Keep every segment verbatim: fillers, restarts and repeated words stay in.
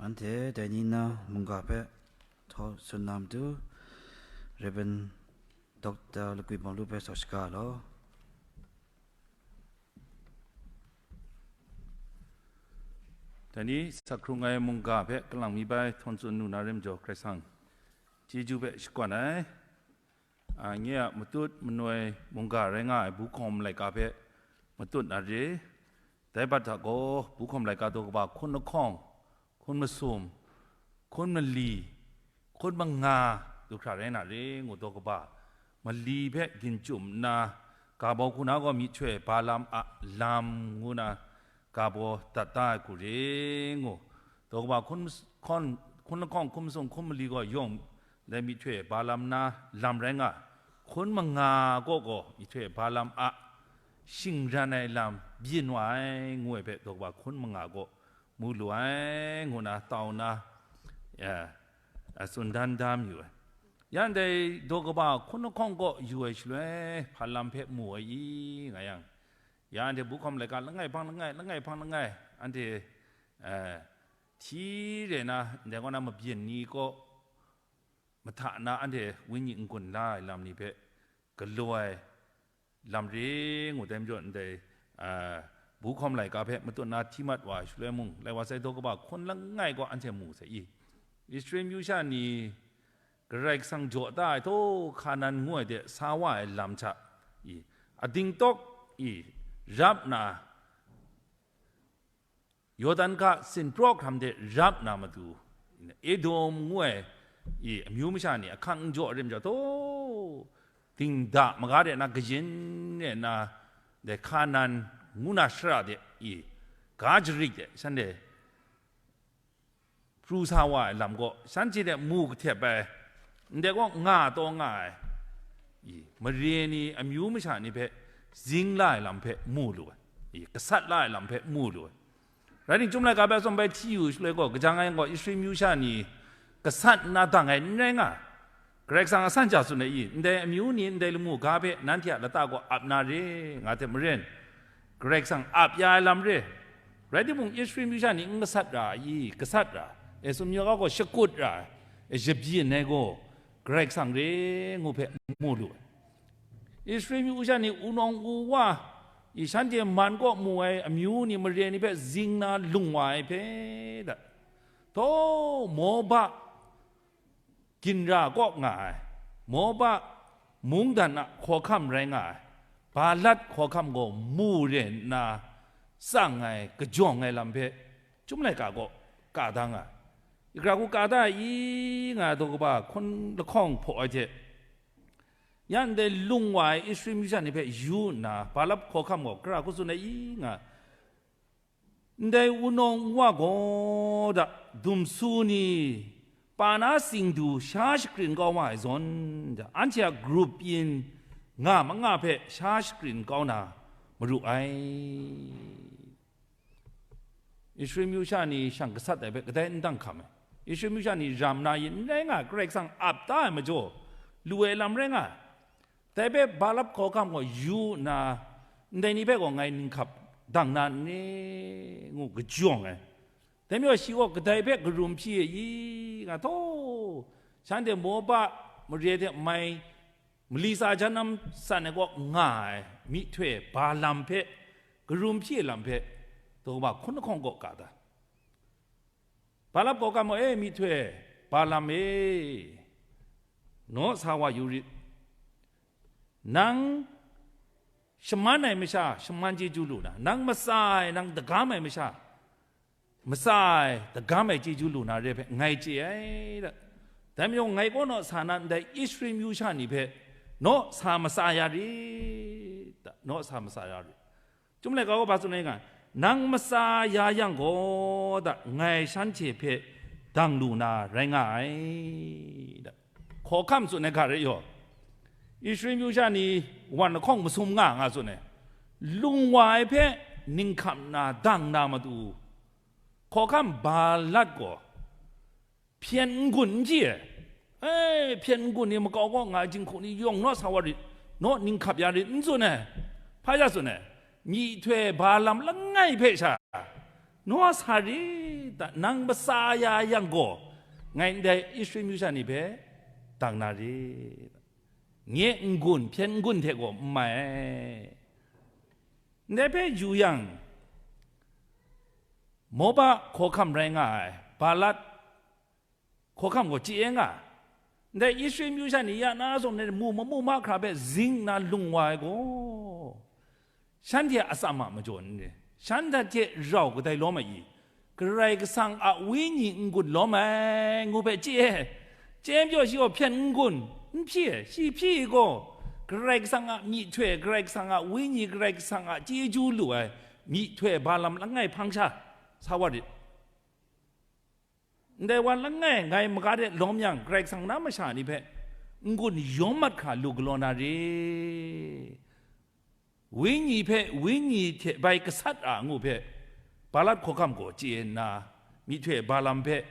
Anhte dai ni na mungga hpe htaw tsun na matu, Rev. Doctor Lakwi Bawnglu hpe sa shaga law. Dai ni sa hkrung ai mungga hpe kalang mi bai htawn tsun lu na rim jaw, Karai Kasang chyeju hpe shakawn ai. A, nye a matut manoi mungga rai nga ai Buhkawm laika hpe matut na re. Dai bat hta gaw, Buhkawm laika daw kaba hkun lahkawng, hkun masum, hkun mali, hkun manga du hkra rai na re ngu daw kaba mali hpe ginchum nna, ga baw hku na gaw myihtoi ba lam a lam ngu na, ga baw dat da ai hku re ngu, daw kaba hkun mas-, hkawn, hkun lahkawng, hkun masum, hkun mali gaw yawng dai myihtoi ba lam na lam rai nga, hkun manga kaw gaw myihtoi ba lam a shingran ai lam byin wa ai ngu ai hpe daw kaba hkun manga kaw mu lu ai ngu na tau na, ya, a tsun dan da mayu ai. Ya ndai daw kaba hkun lahkawng kaw yu ai shaloi, hpa lam hpe mu ai i, nga yang, ya anhte Buhkawm laika langai hpang langai, langai hpang langai, anhte, eh, hti re na, ndai kaw na mabyin ni kaw mahta na anhte wenyi n-gun la ai lam ni hpe galaw ai lam re ngu dai majaw, ndai, a, Buhkawm laika hpe matut na hti mat wa ai shaloi mung, lai wa sai daw kaba hkun langai kaw anhte mu sai i, Israel myu sha ni Karai Kasang jaw da ai htaw Hkanan ngu ai de sa wa ai lam hta i, ading tawk i, rap na, Yawdan ga sinpraw hkram de rap na matu, Edom ngu ai i amyu masha ni ahkang n jaw rim jaw taw, dingda maga de na kayin de na, de Hkanan ngu na shara de i ga jarik de shanhte pru sa wa ai lam gaw, shanhte de mu kahtep ai, ndai gaw nga taw nga ai, i, mare ni amyu masha ni hpe zing la ai lam hpe mu lu ai, i, gasat la ai lam hpe mu lu ai. Rai ningchyum laika hpe atsawm bai hti yu shaloi gaw, kaja nga yang gaw, Israel myu sha ni gasat nna dang ai n rai nga ai. Karai Kasang a san ja tsun ai i, ndai amyu ni ndai lamu ga hpe nanhte a lata gaw ap na re, nga hte maren, Karai Kasang ap ya ai lam re. Rai timung, Israel myu sha ni n gasat ra ai i, gasat ra ai, e tsun myu ga gaw shakut ra ai, e shabyin ai gaw Karai Kasang re ngu hpe mu lu ai. Israel myu sha ni wunawng wuwa i shanhte man kaw mu ai amyu ni mare ni hpe zing na lung wa ai hpe da, taw, Moba ginra kaw nga ai, Moba mungdan a hkawhkam rai nga ai, Balat hkawhkam gaw mu re nna tsang ai, kajawng ai lam hpe Chyum laika gaw ka da nga ai. Ikra hku ka da ai i nga ai daw kaba hkun lahkawng hpaw ai hte, ya ndai lung wa ai Israel myu sha ni hpe yu nna, Balat hkawhkam gaw kara hku tsun ai i nga, ndai wunawng nwa gaw da, dumsu ni pa na sing du sha shakrin kau wa ai zawn, da, anhte a grup yin nga manga hpe sha shakrin kau na maru ai. Israel myu sha ni shang gasat ai hpe kadai n dang hkam ai. Israel myu sha ni ram na yin n rai nga, Karai Kasang ap da ai majaw, lu ai lam rai nga ai. Dai hpe Balat hkawhkam gaw yu nna, ndai ni hpe gaw ngai ninghkap dang na n re, ngu kajawng ai. Dai majaw shi gaw kadai hpe karum hpyi ai i nga, taw, shanhte Moba mare hte mai mali tsa jan nam san ai kaw nga ai myihtoi ba lam hpe, karum hpyi ai lam hpe, daw kaba hkun lahkawng kaw ka da. Balat hkawhkam gaw, e myihtoi ba lam e, naw sa wa yu rit. Nang shaman ai masha shaman chyeju lu na, nang matsa ai, nang dagam ai masha matsa ai, dagam ai chyeju lu na re hpe ngai chye ai da. Dai majaw ngai kaw naw sa na ndai Israel myu sha ni hpe naw sa matsa ya rit da, naw sa matsa ya rit. Chyum laika gaw hpa tsun ai nga, nang matsa ya yang gaw da, ngai shanhte hpe dang lu na rai nga ai da. Hkawhkam tsun ai hka re yaw, Israel myu sha ni wan lahkawng masum nga nga tsun ai, lung wa ai hpe ninghkam na dang na matu, hkawhkam Balat gaw hpyen n-gun n chye ai. E, hpyen n-gun ni makau kaw nga ai jinghku ni yawng naw sa wa rit, naw ninghkap ya rit, n tsun ai. Hpa ya tsun ai? Myihtoi ba lam langai hpe sha Naw sa rit da, nang matsa ya yang gaw, ngai ndai Israel myu sha ni hpe dang na rit. Nye n-gun, hpyen n-gun hte gaw n mai ai. Ndai hpe yu yang, Moba hkawhkam rai nga ai, Balat hkawhkam gaw chye nga ai. Ndai Israel myu sha ni ya na zawn mu mamu mahkra hpe zing nna lung wa ai gaw, shanhte a atsam a majaw ni, shanhte hte rau kadai lawm ai i? Karai Kasang a Wenyi n-gun lawm ai ngu hpe chye ai. Chye ai majaw shi gaw hpyen n-gun n hpyi ai, shi hpyi gaw, Karai Kasang a myihtoi, Karai Kasang a Wenyi, Karai Kasang a chyeju lu ai myihtoi ba lam langai hpang sha sa wa rit. Ndai wa langai ngai maga de lawm yang, Karai Kasang na masha ni hpe n-gun yawm mat hkra lu galaw na re. Wenyi hpe wenyi hte bai gasat a ngu hpe, Balat hkawhkam gaw chye nna, myihtoi ba lam hpe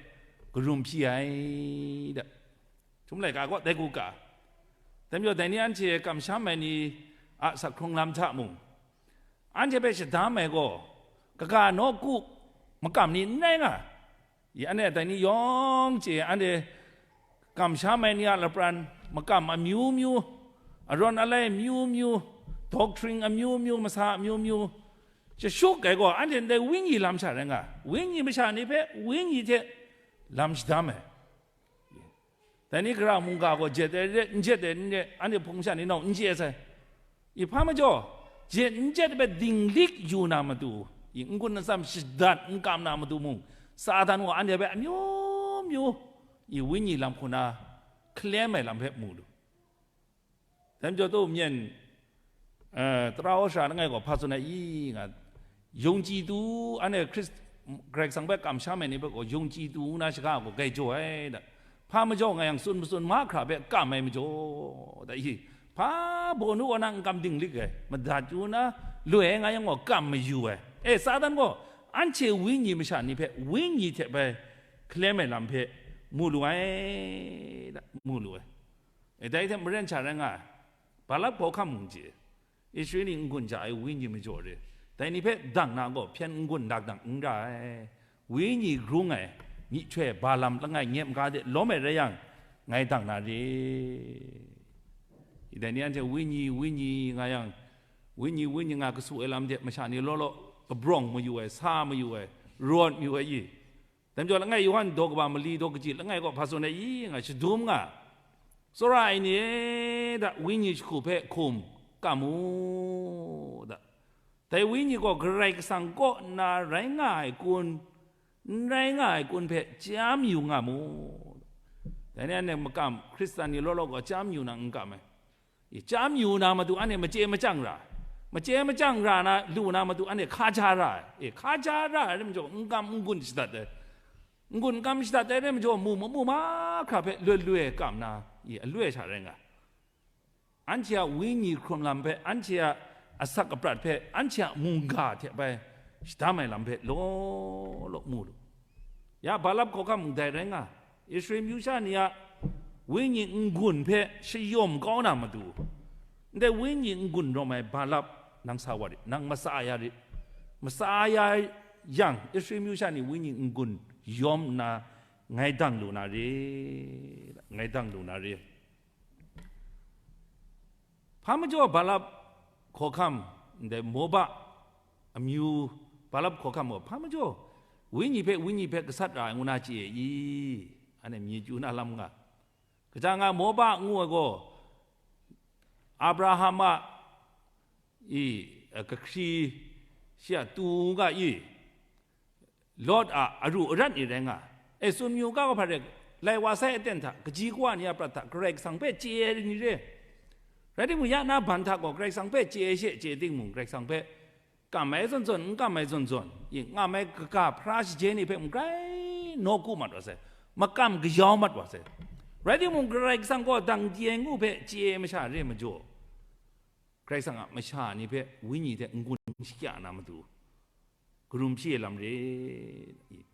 karum hpyi ai da. Htum laika gaw dai gu ka. Dai majaw, dai ni anhte kamsham ai ni a sak hkrung lam hta mung, anhte hpe shadam ai gaw, kaga nawku makam ni n rai nga. I, anhte dai ni yawng chye, anhte kamsham ai ni a lapran, makam amyu myu, arawn alai amyu myu, doctrine amyu myu, masa amyu myu, jashuk ai gaw, anhte ndai wenyi lam sha rai nga, wenyi masha ni hpe wenyi hte lam shadam ai. Dai ni gara mungga gaw jet ai re, n jet ai n re, anhte hpung sha ni nau n chye sai. I, hpa majaw, jet n jet hpe dinglik yu na matu, i, n-gun atsam shadat n kam na matu mung, Satan gaw anhte hpe amyu myu, i, wenyi lam hku na hkalem ai lam hpe mu lu. Dai majaw, tu myen, eh, tara wa sara langai gaw hpa tsun ai i nga, yungji tu, anhte Hkris-, Karai Kasang hpe kamsham ai ni hpe gaw yungji tu nna shaga gaw grai jaw ai da. Hpa majaw nga yang tsun matsun mahkra hpe kam ai majaw da i, hpa baw nu kaw na n kam dinglik ai, madat yu nna loi ai nga yang gaw kam mayu ai. E, Satan gaw anhte wenyi masha ni hpe wenyi hte bai hkalem ai lam hpe mu lu ai da, mu lu ai. E, dai hte maren sha rai nga ai, Balak hkawhkam mung chye, Israel ni n-gun ja ai wenyi majaw re, dai ni hpe dang na gaw hpyen n-gun nakdang n ra ai, wenyi grung ai, myihtoi ba lam langai nyep maga de lawm ai rai yang, ngai dang na re. I, dai ni anhte wenyi, wenyi nga yang, wenyi, wenyi nga kasu ai lam de masha ni law law kabrawng mayu ai, sa mayu ai, rawt mayu ai i? Dai majaw, langai Yawhan daw kaba mali daw kaji langai gaw hpa tsun ai i nga, shadum nga, tsawra ai ni e da, wenyi jahku hpe hkum kam u da. Dai wenyi gaw Karai Kasang kaw nna rai nga ai kun, n rai nga ai kun hpe chyam yu nga mu. Dai ni anhte makam Hkristan ni law law gaw chyam yu na n kam ai. I, chyam yu na matu anhte machye machyang ra ai. Machye machyang ra na, lu na matu anhte hkaja ra ai. E, hkaja ra ai rai majaw, n kam n-gun shadat ai. N-gun n kam shadat ai rai majaw, mu mamu mahkra hpe loi loi kam na, i, aloi sha rai nga ai. Anhte a wenyi hkrung lam hpe, anhte a asak aprat hpe, anhte a mungga hte bai shadam ai lam hpe law law mu lu. Ya, Balak hkawhkam mung dai rai nga, Israel myu sha ni a wenyi n-gun hpe shayawm kau na matu, ndai wenyi n-gun rawm ai Balak, nang sa wa rit, nang matsa ya rit. Matsa ya yang, Israel myu sha ni wenyi n-gun yawm nna, ngai dang lu na re, ngai dang lu na re. Hpa majaw Balak hkawhkam, ndai Moba amyu Balak hkawhkam gaw, hpa majaw wenyi hpe wenyi hpe gasat ra ai ngu na chye i? Anhte myit yu na lam nga. Kaja nga Moba ngu ai gaw, Abraham a i, eh, kahkri shi a tu nga i, Lot a aru arat ni rai nga. E, tsun yu ga, hpa rai, lai wa sai aten hta, kaji kawa ni a prat hta Karai Kasang hpe chye ai ni re. Rai timung, ya na ban hta gaw Karai Kasang hpe chye ai she chye timung, Karai Kasang hpe kam ai zawn zawn, n kam ai zawn zawn, i, ngam ai kaga hpara shaje ni hpe mung grai nawku mat wa sai, makam kayau mat wa sai. Rai timung, Karai Kasang gaw dang di ai ngu hpe chye ai masha re majaw, Karai Kasang a masha ni hpe wenyi hte n-gun shakya na matu, karum hpyi ai lam re i?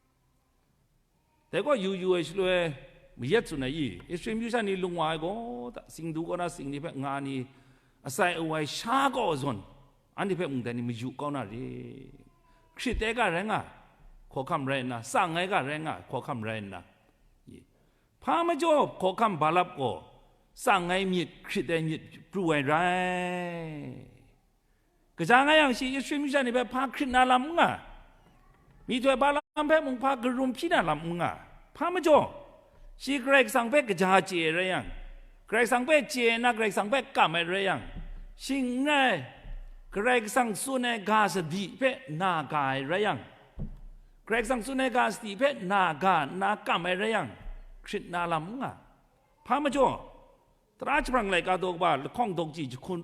Dai gaw yu yu ai shaloi, mayat tsun ai i, Israel myu sha ni lung wa ai gaw, ta, singdu kaw na sing ni hpe nga ni, atsai awai sha kau zawn, anhte hpe mung dai ni mayu kau na re. Hkrit ai ga rai nga ai. hkawhkam rai nna, tsang ai ga rai nga ai hkawhkam rai nna, hpa majaw hkawhkam Balak gaw tsang ai myit, hkrit ai myit pru ai rai. Kaja nga yang, shi Israel masha ni hpe hpa hkrit na lam n nga, myihtoi Balam hpe mung hpa karum hpyi na lam n nga. Hpa majaw, shi Karai Kasang hpe kaja chye ai rai yang, Karai Kasang hpe chye nna Karai Kasang hpe kam ai rai yang, shing n rai, Karai Kasang tsun ai ga sadi hpe na ga ai rai yang, Karai Kasang tsun ai ga sadi hpe na ga nna kam ai rai yang, hkrit na lam n nga. Hpa majaw, Tara jahprang laika daw kaba lahkawng dawk ji jahku,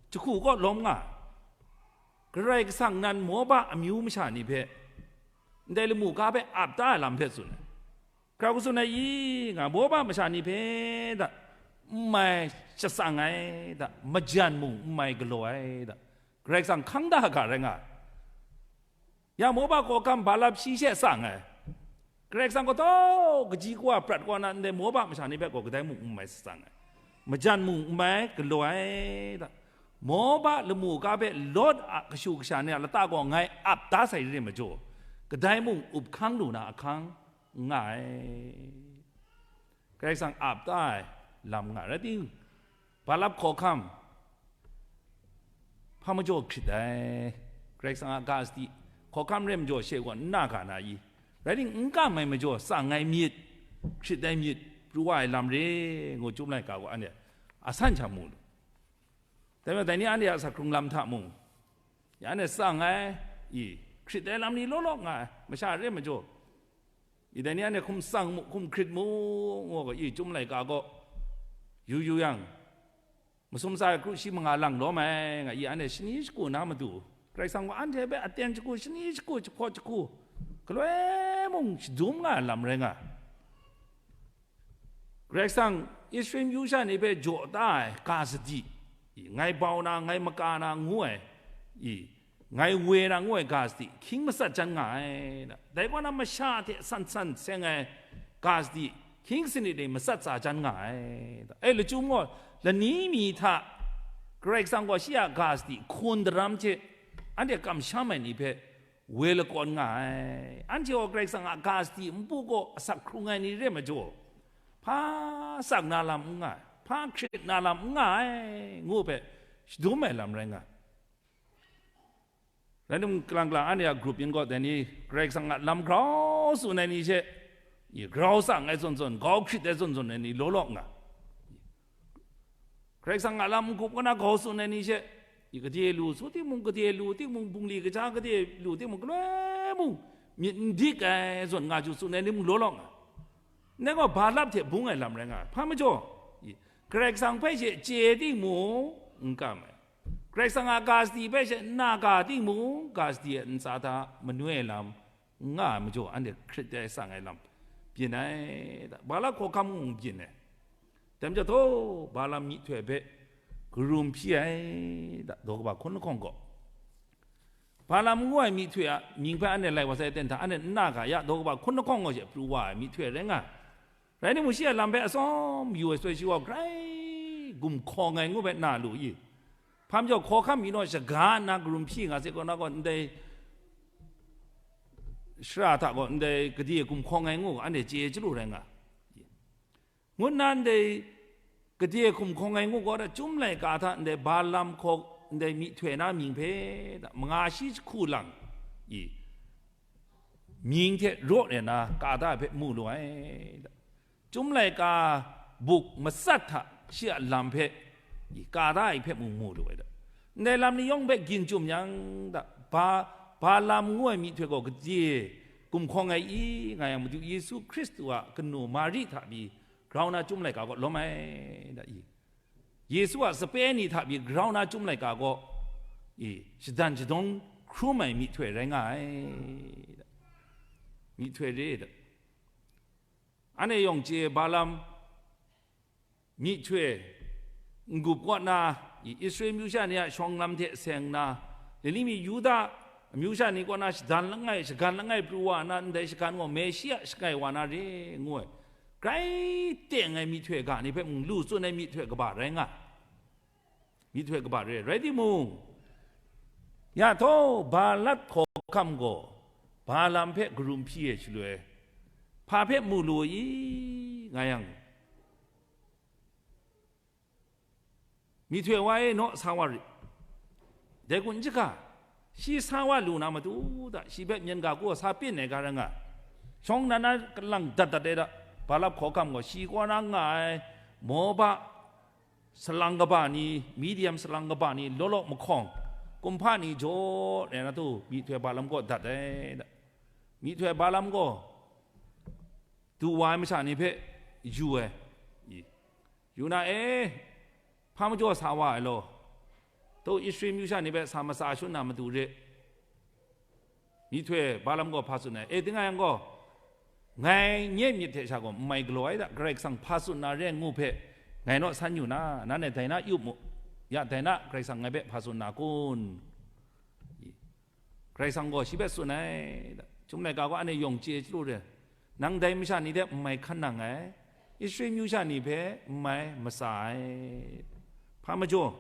jahku kaw lawm nga, Karai Kasang nan Moba amyu masha ni hpe ndai lamu ga hpe ap da ai lam hpe tsun ai. Grau katsun ai i nga, Moba masha ni hpe da, n mai shatsang ai da, majan mung n mai galaw ai da, Karai Kasang hkang da ga rai nga ai. Ya Moba hkawhkam Balak shi she tsang ai. Karai Kasang gaw taw kaji kawa prat kaw na ndai Moba masha ni hpe gaw kadai mung n mai shatsang ai. Majan mung n mai galaw ai da. Moba lamu ga hpe Lot a kashu kasha ni a lata gaw ngai ap da sai re majaw, kadai mung up hkang lu na ahkang n nga ai. Karai Kasang ap da ai lam nga rai ting, Balak hkawhkam hpa majaw hkrit ai. Karai Kasang a ga sadi hkawhkam re majaw she gaw n na ga na i? Rai ting, n kam ai majaw tsang ai myit, hkrit ai myit pru wa ai lam re ngu Chyum laika gaw anhte a san sha mu lu. Dai majaw, dai ni anhte a asak hkrung lam hta mung, ya anhte tsang ai, i, hkrit ai lam ni law law nga ai, masha re majaw, i, dai ni anhte hkum tsang mu, hkum hkrit mu, ngu ga, i, Chyum laika gaw yu yu yang, masum tsa ai kru shi manga lang lawm ai, nga, i, anhte shani shagu na matu, Karai Kasang gaw anhte hpe aten shagu, shani shagu, jahpaw jahku, galoi mung shadum nga ai lam rai nga ai. Karai Kasang Israel myu sha ni hpe jaw da ai ga sadi, i, ngai bau na, ngai maka na ngu ai, i, ngai we na ngu ai ga sadi, hkying matsat jan nga ai, da. Dai kaw na masha hte san san seng ai ga sadi, hkying sanit e matsat tsa jan nga ai, da. E, lachyum gaw, lani mi hta Karai Kasang gaw shi a ga sadi hkun daram hte anhte kamsham ai ni hpe woi lakawn nga ai. Anhte gaw Karai Kasang a ga sadi npu gaw asak hkrung ai ni re majaw, hpa sak na lam n nga ai, hpa hkrit na lam n nga ai, ngu hpe shadum ai lam rai nga ai. Rai num, kalang kalang anhte a grup yin gaw, dai ni Karai Kasang a lam grau tsun ai ni she, i, grau tsang ai zawn zawn, grau hkrit ai zawn zawn ai ni law law nga. Karai Kasang a lam n-gup kaw na grau tsun ai ni she, i, gade lu su timung, gade lu timung, bungli kaja gade lu timung, galoi mung myit n dik ai zawn nga ju tsun ai ni mung law law nga. Ndai gaw Balak hte bung ai lam rai nga ai. Hpa majaw, i, Karai Kasang hpe she chye timung, n kam ai. Karai Kasang a ga sadi hpe she n na ga timung, ga sadi ai ntsa hta manoi ai lam n nga ai majaw, anhte hkrit ai tsang ai lam byin ai, da, Balak hkawhkam mung byin ai. Dai majaw, taw, Balam myihtoi hpe karum hpyi ai, da, daw kaba hkun lahkawng gaw, Balam ngu ai myihtoi a mying hpe anhte lai wa sai ten hta, anhte n na ga ya, daw kaba hkun lahkawng gaw she pru wa ai myihtoi rai nga ai. Rai timung, shi a lam hpe atsawm yu ai shaloi, shi gaw grai gumhkawng ai ngu hpe na lu i? Hpa majaw, hkawhkam mi naw shaga nna karum hpyi nga se kaw na gaw, ndai shara hta gaw ndai gade gumhkawng ai ngu ga, anhte chye chyalu rai nga, ngu nna, ndai gade gumhkawng ai ngu gaw, da, Chyum laika hta ndai Balam hkaw, ndai myihtoi na mying hpe, da, manga shi jahku lang i, mying hte raw nna ka da ai hpe mu lu ai, da. Chyum laika buk matsat hta shi a lam hpe, i, ka da ai hpe mung mu lu ai, da. Ndai lam ni yawng hpe gyin chyum yang, da, Ba, Balam ngu ai myihtoi gaw gade gumhkawng ai i, nga yang, Madu Yesu Hkristu a kanu Mari hta pyi grau na Chyum laika gaw lawm ai, da, i. Yesu a sape ni hta pyi grau na Chyum laika gaw, i, shadan shadawng hkrum ai myihtoi rai nga ai, da. Myihtoi re, da. Anhte yawng chye, Balam myihtoi n-gup kaw na, i, Israel myu sha ni a shawng lam hte seng nna, lani mi Yuda amyu sha ni kaw na shadan langai, shagan langai pru wa na, ndai shagan gaw Meshia shangai wa na re, ngu ai, grai teng ai myihtoi ga ni hpe mung lu tsun ai myihtoi kaba rai nga ai. Myihtoi kaba re ai. Rai timung, ya htaw, Balak hkawhkam gaw Balaam hpe karum hpyi ai shaloi, hpa hpe mu lu i, nga yang, myihtoi wa e, naw sa wa rit. Dai kun n shaga, shi sa wa lu na matu hta, shi hpe myen ga gaw sa pyin ai ga rai nga. Shawng nnan na kalang dat dat ai da, Balak hkawhkam gaw shi kaw na nga ai Moba salang kaba ni, Midian salang kaba ni, law law mahkawng, kumhpa ni jaw ai na tu, myihtoi Balaam kaw dat ai da. Myihtoi Balaam gaw du wa ai masha ni hpe yu ai. I, yu na e, hpa majaw sa wa ai law, tu Israel myu sha ni hpe sa matsa shun na matu re. Myihtoi Balaam gaw hpa tsun ai, e, ting a yang gaw, ngai nye myit hte sha gaw n mai galaw ai da, Karai Kasang hpa tsun na re ngu hpe, ngai naw san yu na, nanhte dai na yup mu, ya dai na Karai Kasang ngai hpe hpa tsun na kun? Karai Kasang gaw shi hpe tsun ai, da, Chyum laika gaw anhte yawng chye chyalu re, nang dai masha ni hte n mai hkan nang ai, Israel myu sha ni hpe n mai matsa ai. Hpa majaw,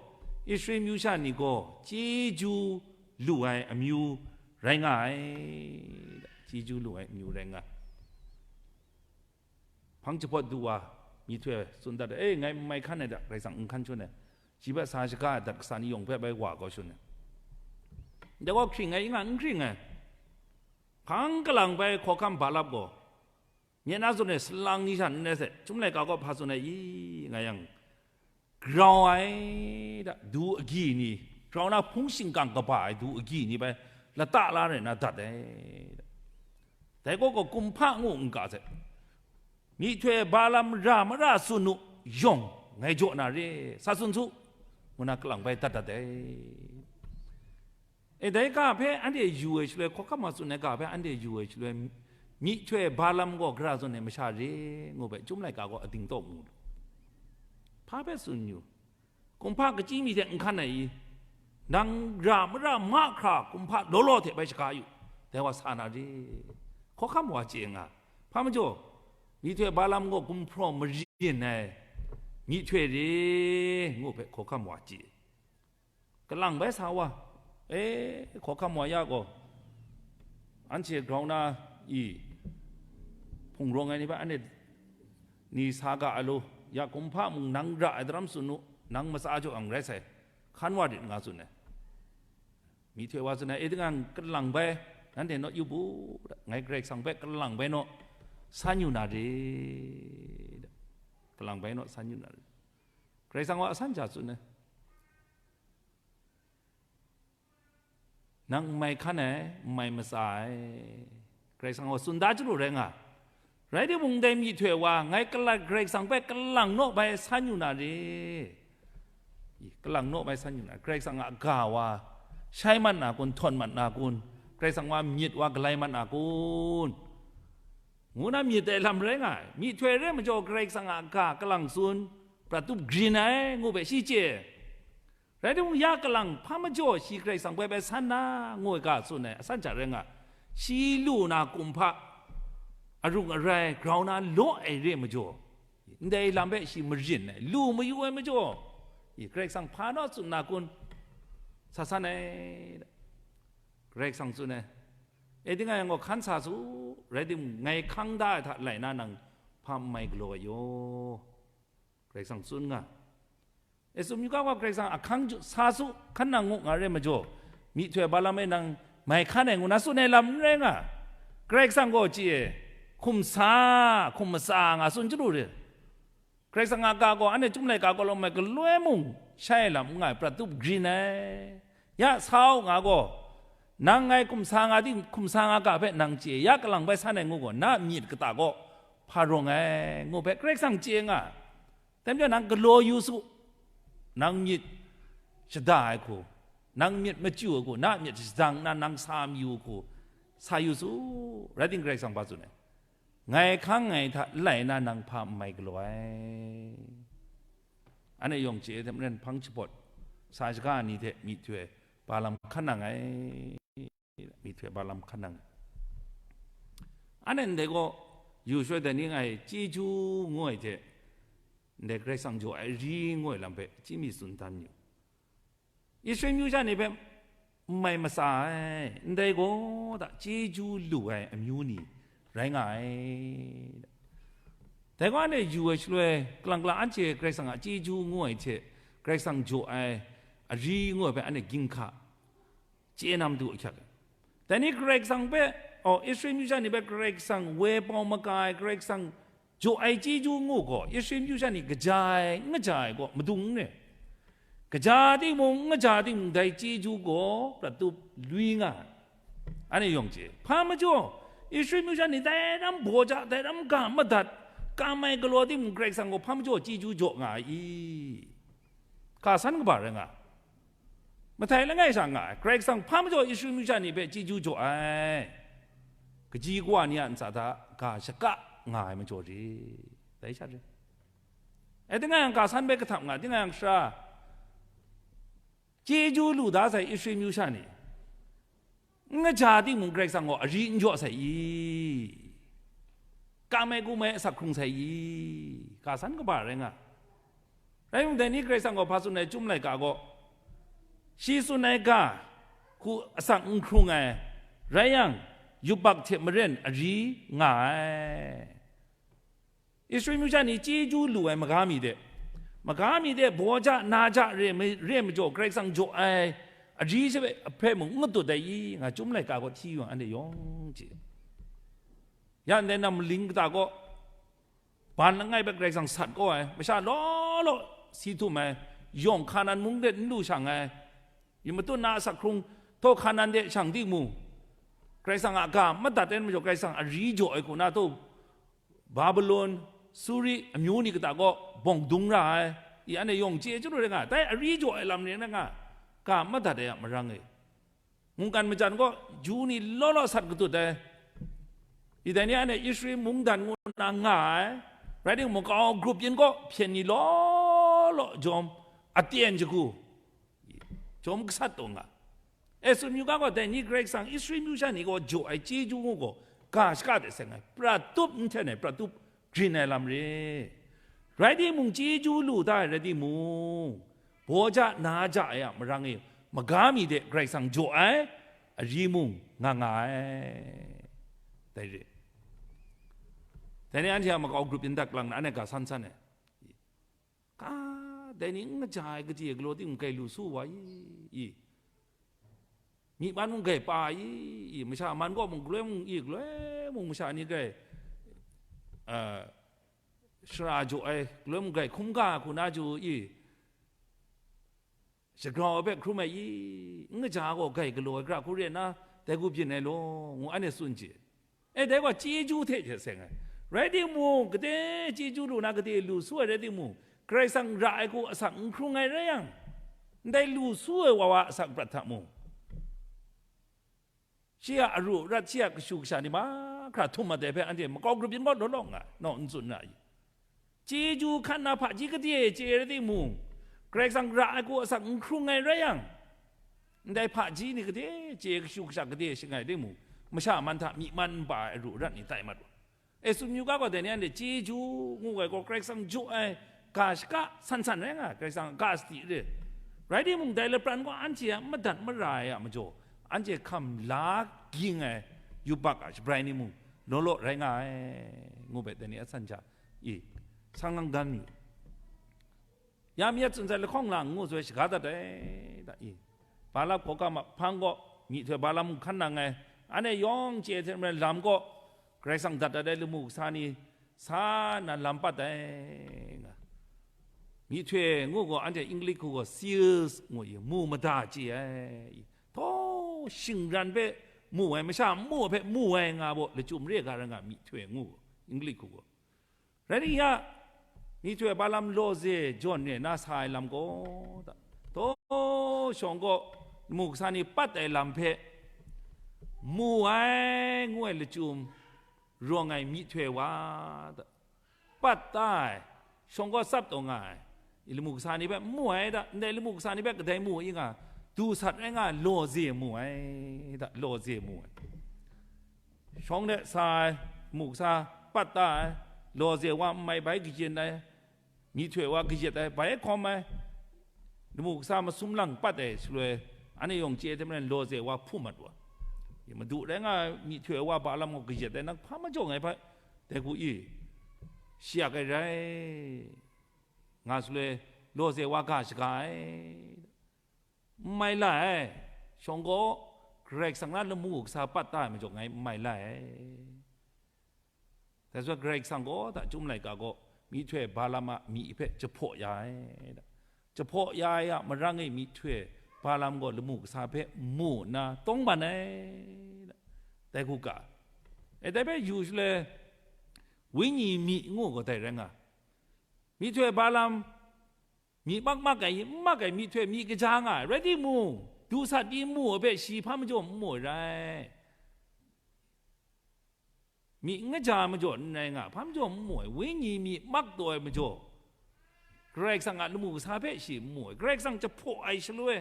Israel myu sha ni gaw chyeju lu ai amyu rai nga ai, da, chyeju lu ai amyu rai nga ai. Hpang jahpawt du wa, myihtoi tsun dat ai, e, ngai n mai hkan ai da, Karai Kasang n hkan shun ai, shi hpe sa shaga ai dat kasa ni yawng hpe bai wa kau shun ai. Dai gaw hkring ai, i nga n hkring ai, hpang kalang bai hkawhkam Balak gaw, nye na zawn e salang ni sha n rai sai, Chyum laika gaw hpa tsun ai i, nga yang, grau ai da, du agyi ni, grau na hpung shingkang kaba ai du agyi ni bai lata la rai na dat ai da. Dai gaw gaw kumhpa ngu n ga sai, myihtoi Balaam ra mara tsun u, yawng ngai jaw na re, sa tsun su, ngu na kalang bai dat dat ai. E, dai ga hpe anhte yu ai shaloi, hkawhkam wa tsun ai ga hpe anhte yu ai shaloi, myihtoi Balaam gaw gara zawn ai masha re ngu hpe, Chyum laika gaw ading tawk mu lu. Hpa hpe tsun yu? Kumhpa kachyi mi hte n hkan ai i? Nang ra mara mahkra kumhpa law law hte bai shaga yu, dai wa sa na re. Hkawhkam wa chye nga. Hpa majaw, myihtoi Balaam gaw gumhpraw marin ai myihtoi re ngu hpe hkawhkam wa chye. Kalang bai sa wa, e, hkawhkam wa ya gaw, anhte grau na i, hpung rawng ai ni hpe anhte ni sa ga ai law, ya kumhpa mung nang ra ai daram tsun u, nang matsa jaw ang rai sai, hkan wa rit nga tsun ai. Myihtoi wa tsun ai, e, tingang kalang bai, nanhte naw yup u, ngai Karai Kasang hpe kalang bai naw san yu na re, kalang bai naw san yu na re. Karai Kasang wa asan ja tsun ai. Nang n mai hkan ai, n mai matsa ai. Karai Kasang gaw tsun da chyalu rai nga. Rai timung, ndai myihtoi wa, ngai kala-, Karai Kasang hpe kalang naw bai san yu na re. I, kalang naw bai san yu na, Karai Kasang a ga wa shai mat na kun, htawn mat na kun, Karai Kasang wa myit wa galai mat na kun, ngu na myit ai lam rai nga ai. Myihtoi re majaw, Karai Kasang a ga kalang tsun, prat tup grin ai, ngu hpe shi chye. Rai timung, ya kalang hpa majaw shi Karai Kasang hpe bai san na, ngu ai ga tsun ai, asan hta rai nga, shi lu na kumhpa arung arai grau na law ai re majaw, ndai lam hpe shi marin ai, lu mayu ai majaw, i, Karai Kasang hpa naw tsun na kun? Sa san ai, Karai Kasang tsun ai. E, tingai yang gaw hkan sa su, rai timung, ngai hkang da ai hta lai na nang hpa n mai galaw ai yaw? Karai Kasang tsun nga. E, tsun yu ga, Karai Kasang ahkang ju sa su, hkan nang ngu nga re majaw, myihtoi Balaam e nang mai hkan ai ngu na tsun ai lam n rai nga. Karai Kasang gaw chye, hkum sa, hkum matsa nga tsun chyalu re. Karai Kasang a ga gaw anhte Chyum laika gaw lawm ai galoi mung shai ai lam n nga ai, prat tup grin ai. Ya sa u nga gaw, nang ngai hkum sa nga ting, hkum sa nga ga hpe nang chye, ya kalang bai san ai ngu gaw, na myit kata gaw hpa rawng ai, ngu hpe Karai Kasang chye nga. Dai majaw nang galaw yu su, nang myit shada ai hku, nang myit machyu ai hku, na myit shadang nna nang sa mayu ai hku, sa yu su, rai timung, Karai Kasang hpa tsun ai? Ngai hkang ai hta lai na nang hpa n mai galaw ai. Anhte yawng chye ai hte maren, hpang jahpawt sa shaga ai ni hte myihtoi Balaam hkan nang ai, myihtoi Balaam hkan nang ai. Anhte ndai gaw, yu shaloi dai ni nga ai chyeju ngu ai hte, ndai Karai Kasang jaw ai ri ngu ai lam hpe chyim mi tsun dan yu. Israel myu sha ni hpe n mai matsa ai, ndai gaw da chyeju lu ai amyu ni rai nga ai. Dai gaw anhte yu ai shaloi, kalang kalang anhte Karai Kasang a chyeju ngu ai hte, Karai Kasang jaw ai ari ngu ai hpe anhte ginhka chye na matu ahkyak ai. Dai ni Karai Kasang hpe, oh, Israel myu sha ni hpe Karai Kasang woi pau maga ai, Karai Kasang jaw ai chyeju ngu gaw, Israel myu sha ni kaja ai, n kaja ai gaw madung n re. Kaja timung, n kaja timung, dai chyeju gaw prat tup lui nga ai. Anhte yawng chye, hpa majaw, Israel myu sha ni dai ram baw ja, dai ram ga madat, kam ai galaw timung, Karai Kasang gaw hpa majaw chyeju jaw nga ai i? Ga san kaba rai nga ai. Mahtai langai sha nga ai, Karai Kasang hpa majaw Israel myu sha ni hpe chyeju jaw ai. Kaji kawa ni a ntsa hta ga shaka nga ai majaw re. Dai sha re. E, tingai yang ga san bai kahtap nga, tingai yang sara chyeju lu da sai Israel myu sha ni, n kaja timung Karai Kasang gaw ari n jaw sai i? Kam ai kum ai asak hkrung sai i? Ga san kaba rai nga. Rai mung, dai ni Karai Kasang gaw hpa tsun ai, Chyum laika gaw, shi tsun ai ga hku asak n hkrung ai, rai yang, yubak hte maren ari nga ai. Israel myu sha ni chyeju lu ai maga mi de, maga mi de baw ja, na ja re, re majaw, Karai Kasang jaw ai ari she hpe mung n katut ai i, nga Chyum laika gaw hti yu yang, anhte yawng chye. Ya ndai nam maling kata gaw, ban langai hpe Karai Kasang sat kau ai, masha law law si htum ai, yawng Hkanan mung de n lu shang ai, yu matut na asak hkrung htaw Hkanan de shang timung, Karai Kasang a ga madat ai majaw, Karai Kasang ari jaw ai hku na htaw, Babilon, Suri amyu ni kata gaw bawng dung ra ai, i anhte yawng chye chyalu rai nga, dai ari jaw ai lam ni rai nga, ga madat ai a marang e. Mungkan majan gaw ju ni law law sat katut ai. I dai ni anhte Israel mungdan ngu nna nga ai, rai timung, makau grup yin gaw hpyen ni law law jawm, aten shagu jawm gasat taw nga. E, tsun yu ga gaw, dai ni Karai Kasang Israel myu sha ni gaw jaw ai chyeju ngu gaw, ga shaka de seng ai, prat tup n hten ai, prat tup grin ai lam re. Rai timung, chyeju lu da ai rai timung, baw ja na ja ai a marang e, maga mi de Karai Kasang jaw ai ari mung nga nga ai. Dai re. Dai ni anhte a makau grup yin dat lang na, anhte ga san san ai. Ka, dai ni n kaja ai gade galaw ting gai lu su wa i, i. Myi man mung gai pa i, i. Masha man gaw mung galoi mung i, galoi mung masha ni gai, a, shara jaw ai, galoi mung gai hkum ga hku na ju i. Shagrau ai hpe hkrum ai i, n kaja gaw gai galaw ai gara hku re nna, dai hku byin ai law, ngu anhte tsun chye. E, dai gaw chyeju hte hte seng ai. Rai timung, gade chyeju lu na gade lu su ai rai timung, Karai Kasang ra ai hku asak n hkrung ai rai yang, ndai lu su ai wa wa asak prat hta mung, shi a aru arat, shi a kashu kasha ni mahkra htum mat ai hpe anhte makau grup yin gaw law law nga, naw n tsun ra i? Chyeju hkan na hpaji gade chye rai timung, Karai Kasang ra ai hku asak n hkrung ai rai yang, ndai hpaji ni gade chye, kashu kasha gade shangai timung, masha man hta myi man n pa ai aru arat ni tai mat wa. E, tsun yu ga gaw, dai ni anhte chyeju ngu ai gaw Karai Kasang jaw ai ga shaka san san rai nga ai, Karai Kasang a ga sadi re. Rai timung, dai lapran gaw anhte a madat mara ai a majaw, anhte hkam la ging ai yubak a shabrai ni mung law law rai nga ai, ngu bai, dai ni a san hta i, sang lang dan mi. Ya mi a tsun sai lahkawng lang ngu sai shaga dat ai, da i. Balak hkawhkam a hpang gaw myihtoi Balaam hkan nang ai, anhte yawng chye hte maren lam gaw Karai Kasang dat dat ai lamu kasa ni sa nna lam pat ai, nga. Myihtoi ngu gaw, anhte English hku gaw seals ngu i, mu mada chye ai i. Htaw shingran hpe mu ai, masha nmu ai hpe mu ai nga baw lachyum re ga rai nga, myihtoi ngu gaw, English hku gaw. Rai nna ya, myihtoi Balaam lawze jawn re na sa ai lam gaw, da, htaw shawng gaw lamu kasa ni pat ai lam hpe mu ai ngu ai lachyum rawng ai myihtoi wa, da, pat da ai, shawng gaw tsap taw nga ai, i lamu kasa ni hpe mu ai, da, ndai lamu kasa ni hpe kadai mu i nga, du sat rai nga, lawze mu ai, da, lawze mu ai. Shawng de sa ai, lamu kasa pat da ai, lawze wa n mai bai kayin ai, myihtoi wa kayit ai, bai hkawm ai, lamu kasa masum lang pat ai shaloi, Anhte yawng chye hte maren, lawze wa hpu mat wa, madu rai nga ai myihtoi wa Balaam gaw kayat ai, nang hpa majaw ngai hpe dai hku i, shayak ai rai nga shaloi, lawze wa ga shaga ai, n mai la ai, shawng gaw Karai Kasang na lamu kasa pat ta ai majaw ngai n mai la ai. Dai hte Karai Kasang gaw, da chyum laika gaw, myihtoi Balaam a myi hpe jahpaw ya ai, da. Jahpaw ya ai a marang e myihtoi Balaam gaw lamu kasa hpe mu nna tawngban ai, da. Dai hku ga. E, dai hpe yu shaloi, wenyi myi ngu gaw dai rai nga. Myihtoi Balaam, myi makmak ai, n mak ai myihtoi myi kaja nga ai, rai timung, du sat pyi mu ai hpe shi hpa majaw n mu ai rai. Myi n kaja ai majaw n rai nga, hpa majaw n mu ai, wenyi myi mak taw ai majaw, Karai Kasang a lamu kasa hpe shi n mu ai, Karai Kasang jahpaw ai shaloi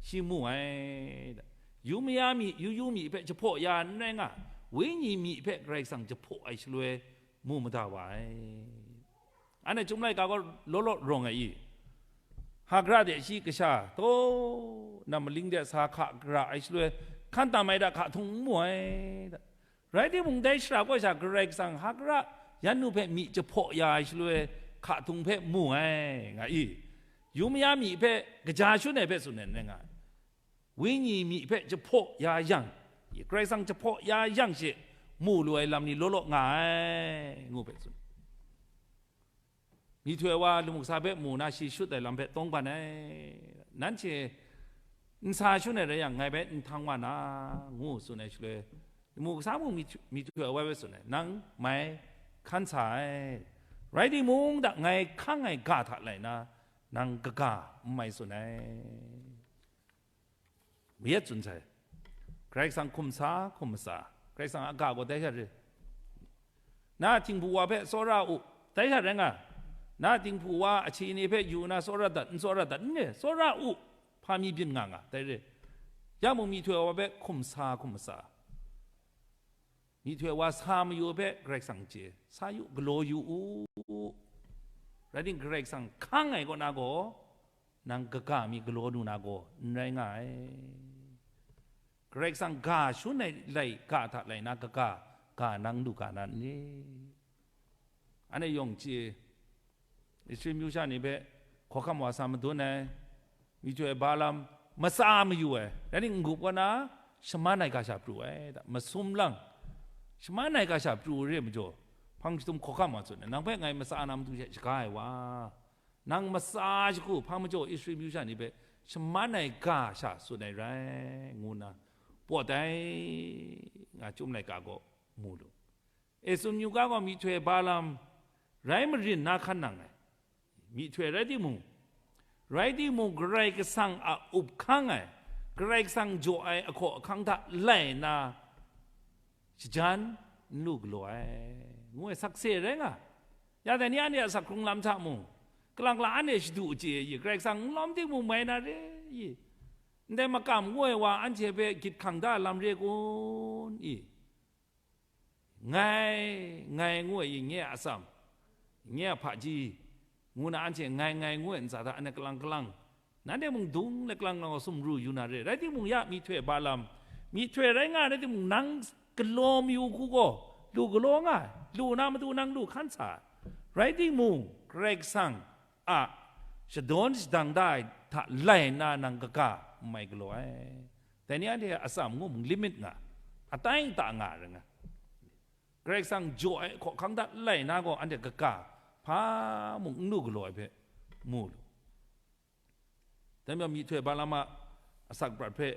shi mu ai. Yu maya myi, yu yu myi hpe jahpaw ya n rai nga, wenyi myi hpe Karai Kasang jahpaw ai shaloi mu mada wa ai. Anhte chyum laika gaw law law rawng ai i? Hagara de shi kasha taw na maling de sa hka gara ai shaloi, hkan tam ai da hka htung n mu ai da. Rai timung, dai shara kaw sha Karai Kasang Hagara yan nu hpe myi jahpaw ya ai shaloi, hka htung hpe mu ai, nga i? Yu maya myi hpe kaja shun ai hpe tsun ai n rai nga ai. Wenyi myi hpe jahpaw ya yang, Karai Kasang jahpaw ya yang she mu lu ai lam ni law law nga ai, ngu hpe tsun. Myihtoi wa lamu kasa hpe mu na shi shut ai lam hpe tawngban ai, nanhte n sa shun ai rai yang, ngai bai n htang wa na, ngu tsun ai shaloi, lamu kasa mung myihtoi, myihtoi wa hpe tsun ai, nang mai hkan sa ai, rai timung, da ngai hkang ai ga hta lai na, nang kaga n mai tsun ai. Mayat tsun sai. Karai Kasang hkum sa, hkum matsa, Karai Kasang a ga gaw dai sha re. Na tinghpu wa hpe tsawra u, dai sha rai nga. Na tinghpu wa ahti ni hpe yu na tsawra dat, n tsawra dat, n re, tsawra u, hpa mi byin nga nga, dai re. Ya mung myihtoi wa hpe hkum sa, hkum matsa, myihtoi wa sa mayu hpe Karai Kasang chye, sa yu, galaw yu u. Rai timung, Karai Kasang hkang ai kaw na gaw, nang kaga mi galaw lu na gaw n rai nga ai. Karai Kasang ga shun ai lai ga hta lai na kaga, ga nang lu ga na n ni? Anhte yawng chye, Israel myu sha ni hpe hkawhkam wa sa madun ai, myihtoi Balaam matsa mayu ai, rai timung, n-gup kaw na shaman ai ga sha pru ai, da, masum lang, shaman ai ga sha pru re majaw, hpang jahtum hkawhkam wa tsun ai, nang hpe ngai matsa na matu hte shaga ai wa, nang matsa shagu hpang majaw Israel myu sha ni hpe shaman ai ga sha tsun ai rai, ngu nna pawt ai, nga chyum laika gaw mu lu. E, tsun yu ga gaw, myihtoi Balaam rai marin na hkan nang ai, myihtoi rai timung, rai timung, Karai Kasang a up hkang ai, Karai Kasang jaw ai ahkaw ahkang hta lai nna, shajan n lu galaw ai, ngu ai sakse rai nga. Ya dai ni anhte a asak hkrung lam hta mung, kalang kalang anhte shadu chye ai, Karai Kasang n lawm timung mai na re i? Ndai makam ngu ai wa anhte hpe gyit hkang da lam re kun i? Ngai, ngai ngu ai i, nye a atsam, nye a hpaji, ngu na anhte ngai, ngai ngu ai ntsa hta anhte kalang kalang, nanhte mung dung let kalang kalang sumru yu na re. Rai timung, ya myihtoi Balaam, myihtoi rai nga ai rai timung, nang galaw mayu hku gaw, lu galaw nga ai, lu na matu nang lu hkan sa ai. Rai timung, Karai Kasang a shadawn shadang da ai hta lai nna nang kaga n mai galaw ai. Dai ni anhte a atsam ngu mung limit nga, atai ata nga rai nga. Karai Kasang jaw ai hkawhkang hta lai na gaw, anhte kaga hpa mung n lu galaw ai hpe mu lu. Dai majaw, myihtoi Balaam a asak prat hpe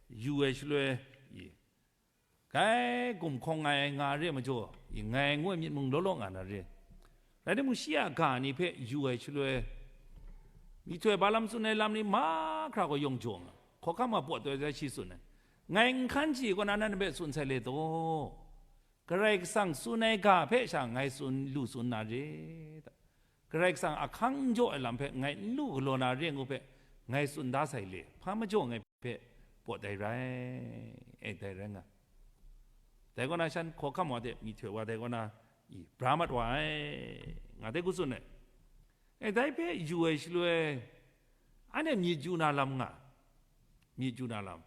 yu ai shaloi, i, kai gumhkawng ai nga re majaw, i, ngai ngu ai myit mung law law nga na re. Rai timung, shi a ga ni hpe yu ai shaloi, myihtoi Balaam tsun ai lam ni mahkra gaw yawng jaw nga, hkawhkam wa pawt taw ai shi tsun ai, ngai n hkan chye kaw na, nanhte hpe tsun sai le taw, Karai Kasang tsun ai ga hpe sha ngai tsun, lu tsun na re ta? Karai Kasang a hkang n jaw ai lam hpe ngai n lu galaw na re ngu hpe ngai tsun da sai le, hpa majaw ngai hpe pawt ai rai, e, dai rai nga. Dai kaw na, shan hkawhkam wa hte myihtoi wa dai kaw na, i, bra mat wa ai, nga dai hku tsun ai. E, dai hpe yu ai shaloi, anhte myit yu na lam nga, Myi chyu na lam.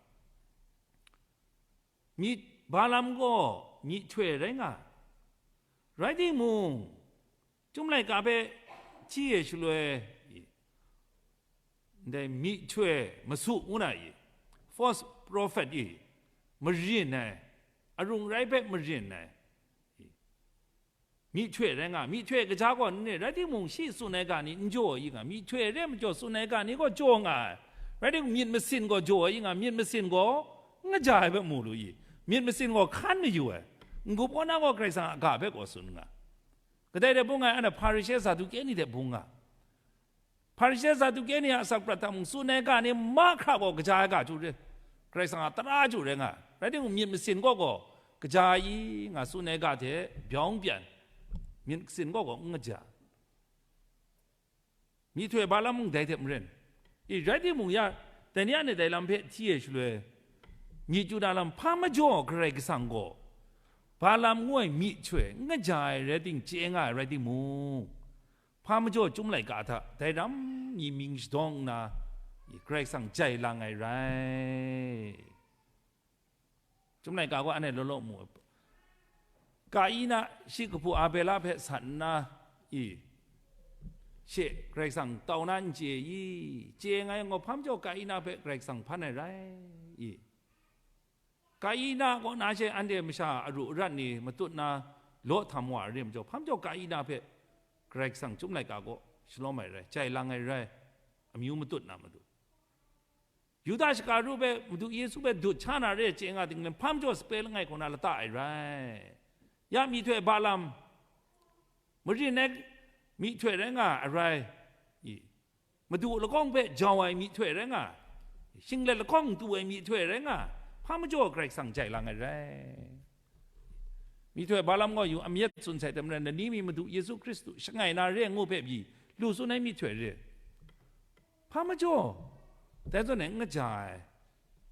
Myi, Balaam gaw myihtoi rai nga ai. Rai timung, Chyum laika hpe hti e shaloi, ndai myihtoi masu ngu na i, false prophet i, marin ai, arung rai hpe marin ai, myihtoi rai nga, myihtoi kaja gaw n re, rai timung, shi tsun ai ga ni n jaw i nga, myihtoi re majaw tsun ai ga ni gaw jaw nga ai, rai timung, myit masin gaw jaw i nga, myit masin gaw n kaja ai hpe mu lu i, myit masin gaw hkan mayu ai, n-gup kaw na gaw Karai Kasang a ga hpe gaw tsun nga. Kadai hte bung ai, anhte Hparishe, Saduke ni hte bung nga. Hparishe, Saduke ni a asak prat hta mung tsun ai ga ni mahkra gaw kaja ai ga chyu re, Karai Kasang a tara chyu rai nga ai. Rai timung, myit masin gaw gaw kaja i nga tsun ai ga hte byawng byan, myit masin gaw gaw n kaja. Myihtoi Balaam mung dai hte maren. I, rai timung ya, dai ni anhte dai lam hpe hti e shaloi, myi chyu na lam hpa majaw Karai Kasang gaw Balaam ngu ai myihtoi n kaja ai rai ting, chye nga ai rai timung, hpa majaw Chyum laika hta dai ram ni mying shadawng nna, Karai Kasang jai lang ai rai. Chyum laika gaw anhte law law mu ai. Kaina shi kahpu Abela hpe san nna, i, she Karai Kasang tau na n chye i, chye nga yang gaw, hpa majaw Kaina hpe Karai Kasang hpan ai rai, i. Kaina kaw na she anhte masha aru arat ni matut na law htam wa ai majaw, hpa majaw Kaina hpe Karai Kasang Chyum laika gaw shalawm ai rai, jai lang ai rai, amyu matut na matu. Yuda shakaru hpe Madu Yesu hpe dut sha na re chye nga ting, hpa majaw sape langai kaw na lata ai rai. Ya myihtoi Balaam, marin ai myihtoi rai nga ai, i, Madu lahkawng hpe jau ai myihtoi rai nga ai, shinglet lahkawng du ai myihtoi rai nga ai, hpa majaw Karai Kasang jai lang ai rai. Myihtoi Balaam gaw yu, amyet tsun sai hte maren, lani mi Madu Yesu Hkristu shangai na re ngu hpe pyi lu tsun ai myihtoi re. Hpa majaw, dai zawn e n kaja ai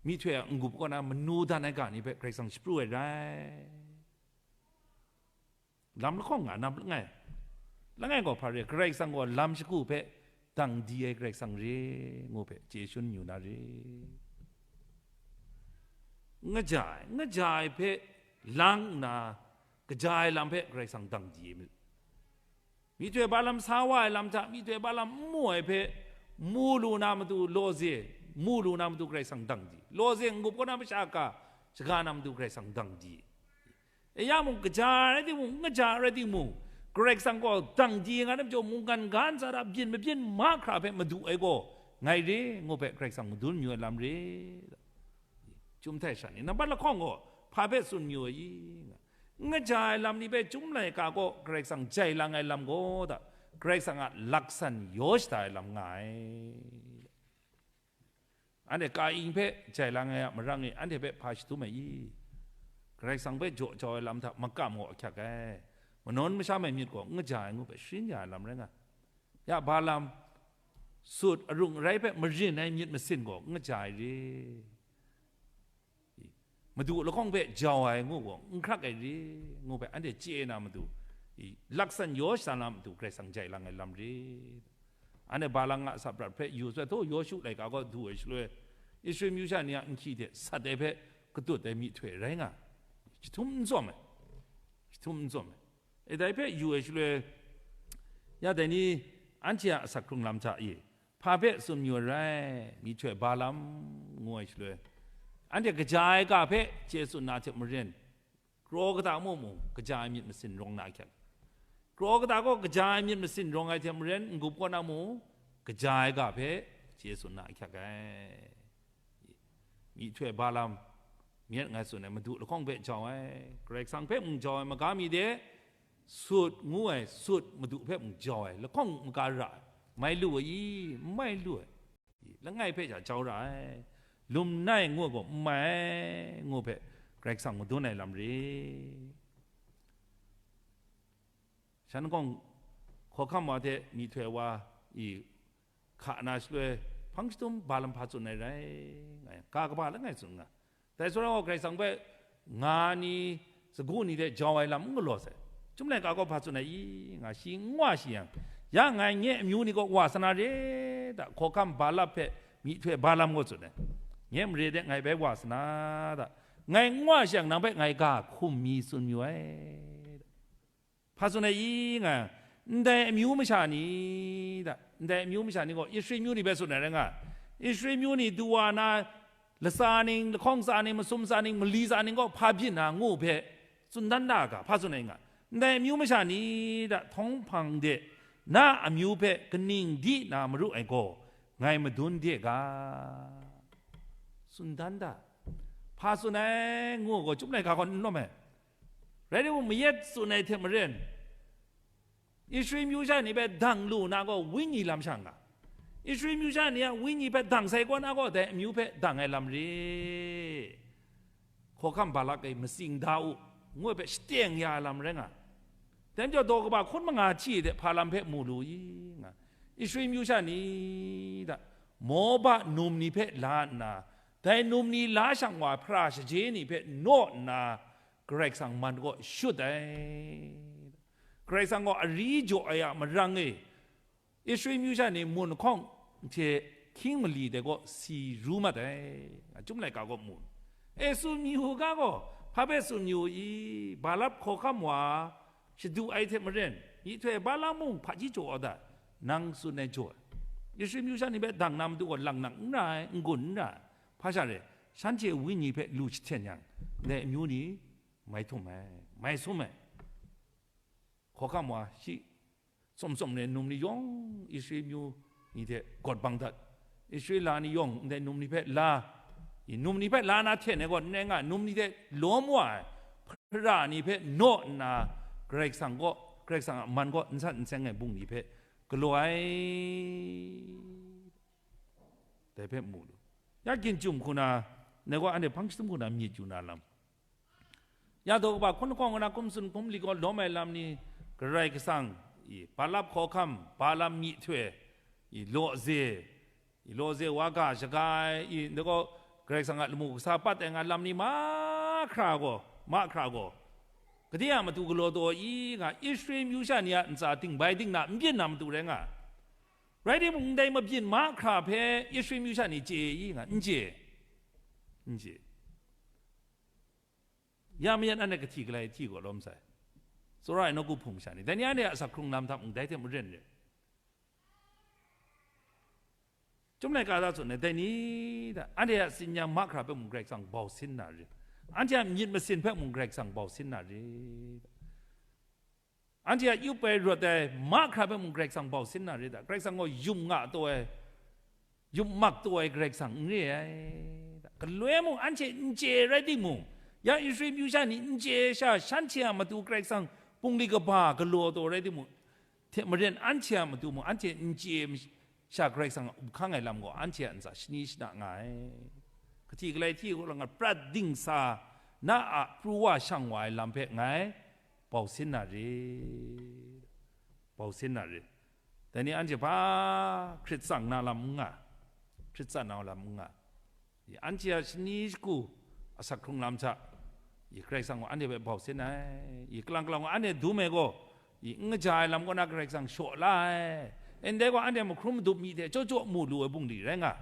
myihtoi a n-gup kaw na manu dan ai ga ni hpe Karai Kasang shapru ai rai. Lam lahkawng nga nap langai. Langai gaw hpa re, Karai Kasang gaw lam shagu hpe dang di ai Karai Kasang re ngu hpe chye shun yu na re. N kaja ai, n kaja ai hpe lang nna, kaja ai lam hpe Karai Kasang dang di ai. Myihtoi Balaam sa wa ai lam hta, myihtoi Balaam n mu ai hpe mu lu na matu lawze, mu lu na matu Karai Kasang dang di. Lawze n-gup kaw na masha ka shaga na matu Karai Kasang dang di. E ya mung, kaja rai timung, n kaja rai timung, Karai Kasang gaw dang di nga na majaw, mungkan ga ntsa hta byin mabyin mahkra hpe madu ai gaw ngai re ngu hpe Karai Kasang madun mayu ai lam re. Chyum htai sha ni, nampat lahkawng gaw hpa hpe tsun mayu ai i? N kaja ai lam ni hpe Chyum laika gaw Karai Kasang jai lang ai lam gaw da, Karai Kasang a laksan yaw shada ai lam nga ai. Anhte Kain hpe jai lang ai a marang e anhte hpe hpa shadum ai i? Karai Kasang hpe jaw jau ai lam hta makam gaw ahkyak ai. Manawn masham ai myit gaw n kaja ai ngu hpe sharin ya ai lam rai nga. Ya Balaam, sut arung arai hpe marin ai myit masin gaw n kaja ai re. Madu lahkawng hpe jau ai ngu gaw, n hkrak ai re, ngu hpe anhte chye na matu, i, laksan yaw shada na matu Karai Kasang jai lang ai lam re. Anhte Balaam a asak prat hpe yu sai, htaw Yawshu laika gaw du ai shaloi, Israel myu sha ni a nhki hte sat ai hpe katut ai myihtoi rai nga, jahtum n tsawm ai, jahtum n tsawm ai. E, dai hpe yu ai shaloi, ya dai ni anhte a asak hkrung lam hta e, hpa hpe tsun mayu ai rai, myihtoi Balaam ngu ai shaloi, anhte kaja ai ga hpe chye tsun na hte maren, kraw kata mu mung kaja ai myit masin rawng na ahkyak, kraw kata gaw kaja ai myit masin rawng ai hte maren, n-gup kaw na mung kaja ai ga hpe chye tsun na ahkyak ai. Myihtoi Balaam, myit ngai tsun ai, Madu lahkawng hpe jau ai, Karai Kasang hpe mung jau ai maga mi de, sut ngu ai, sut Madu hpe mung jau ai, lahkawng maga ra ai, mai lu ai i? N mai lu ai. Langai hpe sha jau ra ai, lum nai ngu ai gaw n mai ai, ngu hpe Karai Kasang madun ai lam re. Shan kawng hkawhkam wa hte myihtoi wa i hka na shaloi, hpang jahtum Balaam hpa tsun ai rai nga yang, ga kaba langai tsun nga. Dai sara gaw Karai Kasang hpe nga ni, sagu ni hte jau ai lam n galaw sai. Chyum laika gaw hpa tsun ai i? Nga shi n wa shi yang, ya ngai nye amyu ni gaw wa sa na re ta, hkawhkam Balak hpe myihtoi Balaam gaw tsun ai. Nye mare de ngai bai wa sa na da, ngai n wa shang nang hpe ngai ga hkum mi tsun mayu ai. Hpa tsun ai i nga, ndai amyu masha ni da, ndai amyu masha ni gaw Israel myu ni hpe tsun ai rai nga, Israel myu ni du wa na, latsa ning, lahkawng tsa ning, masum tsa ning, mali tsa ning gaw hpa byin na ngu hpe tsun dan da ga, hpa tsun ai nga, ndai amyu masha ni da, htawng hpang de na amyu hpe kaning di na maru ai gaw, ngai madun de ga, tsun dan da, hpa tsun ai ngu gaw, Chyum laika gaw n lawm ai. Rai timung, mayat tsun ai hte maren, Israel myu sha ni hpe dang lu na gaw, wenyi lam sha nga, Israel myu sha ni a wenyi hpe dang sai kaw na gaw, dai amyu hpe dang ai lam re. Hkawhkam Balak e matsing da u, ngu ai hpe shateng ya ai lam rai nga. Dai majaw, daw kaba hkun manga hti de hpa lam hpe mu lu i nga, Israel myu sha ni da, Moba num ni hpe la nna, dai num ni la shang wa hpara shaje ni hpe naw nna, Karai Kasang man kaw shut ai. Karai Kasang gaw ari jaw ai a marang e, Israel myu sha ni mun hkawng hte hkying mali dai gaw si ru mat ai, nga Chyum laika gaw mu. E, tsun yu ga gaw, hpa hpe tsun yu i, Balak hkawhkam wa shadu ai hte maren, myihtoi Balak mung hpaji jaw dat, nang tsun ai jaw ai. Israel myu sha ni hpe dang na matu gaw, lang nang n ra ai, n-gun n ra ai, hpa sha re, shanhte wenyi hpe lu jahten yang, ndai amyu ni mai htum ai, mai sum ai. Hkawhkam wa shi, tsawm tsawm re num ni yawng Israel myu ni hte gawt bang dat. Israel la ni yawng ndai num ni hpe la, i, num ni hpe la na hten ai gaw n rai nga, num ni hte lawm wa ai, hpara ni hpe naw nna, Karai Kasang gaw, Karai Kasang a man gaw n san n seng ai bungli hpe galaw ai, dai hpe mu lu. Ya ginjum hku na, ndai gaw anhte hpang chyahtum hku na myit yu na lam. Ya daw kaba hkun lahkawng na hkum tsun hkum lik gaw lawm ai lam ni, Karai Kasang, i, Balak hkawhkam, Balaam myihtoi, i, lawze, i, lawze wa ga shaga ai, i, ndai gaw Karai Kasang a lamu kasa pat ai nga lam ni mahkra gaw, mahkra gaw, gade a matu galaw taw i nga, Israel myu sha ni a ntsa dingbai dingna n byin na matu rai nga. Rai timung, ndai mabyin mahkra hpe Israel myu sha ni chye i nga, n chye, n chye. Ya mayat anhte kahti galai hti gaw lawm sai. Tsawra ai nawku hpung sha ni, dai ni anhte a asak hkrung lam hta mung dai hte maren re. Chyum laika da tsun ai, dai ni da, anhte a tsin-yam mahkra hpe mung Karai Kasang bau sin na re. Anhte a myit masin hpe mung Karai Kasang bau sin na re. Anhte a yup ai rawt ai mahkra hpe mung Karai Kasang bau sin na re da. Karai Kasang gaw yum nga taw ai, yum mak taw ai Karai Kasang n re ai da. Galoi mung anhte n chye rai timung, ya Israel myu sha ni n chye sha, shanhte a matu Karai Kasang bungli kaba galaw taw rai timung, hte maren anhte a matu mung anhte n chye sha, Karai Kasang a up hkang ai lam gaw anhte a ntsa shani shana nga ai. Kahti galai hti gaw nga prat dingsa na a pru wa shang wa ai lam hpe ngai bau sin na re, bau sin na re. Dai ni anhte hpa hkrit tsang na lam n nga, hkrit tsang na lam n nga. I, anhte a shani shagu asak hkrung lam hta, i, Karai Kasang gaw anhte hpe bau sin ai. I, kalang kalang gaw anhte dum ai gaw, i, n kaja ai lam kaw na Karai Kasang shaw la ai. E, ndai gaw anhte mahkrum madup mi hte chyaw chyaw mu lu ai bungli rai nga.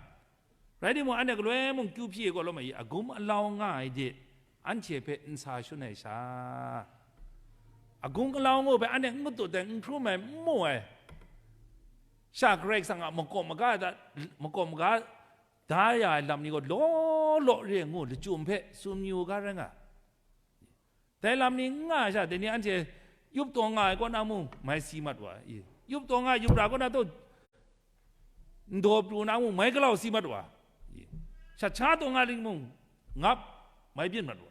Rai timung, anhte galoi mung kyu hpyi ai gaw lawm ai, i, agum alau nga ai de, anhte hpe n sa shun ai sha, agum alau ngu hpe anhte n matut ai, n hprum ai, n mu ai, sha Karai Kasang a makawp maga da, makawp maga da ya ai lam ni gaw law law re ngu lachyum hpe tsun yu ga rai nga. Dai lam ni n nga ai sha, dai ni anhte yup taw nga ai kaw na mung mai si mat wa i? Yup taw nga ai yup ra kaw na taw, ndaw pru na mung mai galau si mat wa i? Shat sha taw nga ling mung ngap mai byin mat wa.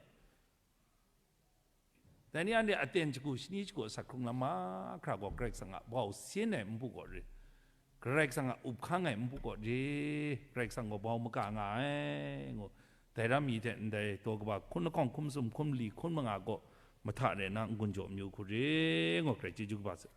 Dai ni anhte aten shagu, shani shagu, asak hkrung lam mahkra gaw Karai Kasang a bau sin ai npu gaw re, Karai Kasang a up hkang ai npu gaw re, Karai Kasang gaw bau maga nga ai, ngu. Dai ram mi hte ndai daw kaba hkun lahkawng hkum sum hkum li hkun manga gaw mahta re na n-gun jaw mayu hku re, ngu. Karai chyeju kaba sa.